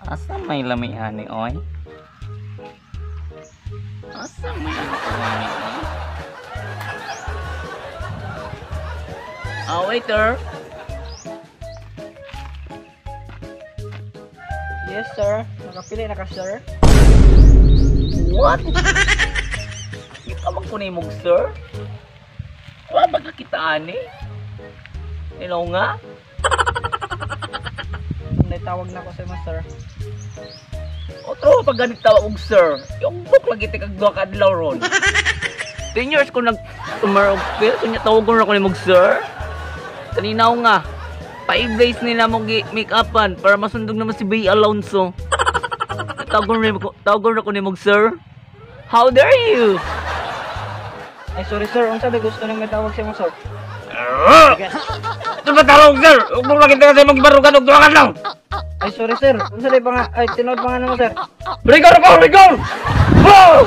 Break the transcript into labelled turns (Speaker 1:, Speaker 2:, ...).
Speaker 1: Asa may lami ani oy? Asa may lami oy? Ah, waiter.
Speaker 2: Yes, sir. Nakapili na ka, sir.
Speaker 1: What? Kita man ko nimo, sir. Wala ba ka kita ani? Hello nga?
Speaker 2: Natawag na ko sa imo, sir.
Speaker 1: Otro pag ganit tawag og sir. Yung book lagi ti kag duha ka adlaw ron. 10 years ko nag tumar og pill, kunya tawagon ra ko nimo og sir. Kaninaw nga. 5 days nila mo gi make-upan para masundog naman si Bea Alonzo. Tawagon ra ko nimo og sir. How dare you?
Speaker 2: Ay, sorry, sir. Unsa ba gusto nang matawag sa imo, sir?
Speaker 1: Ito ba tawag, sir? Huwag mo lagi tayo sa imong gibarugan og duha ka adlaw.
Speaker 2: Ay, sorry, sir. Unsa day pa nga? Ay, tinuod pa nga namo, sir.
Speaker 1: Rigor ko, rigor! Wow!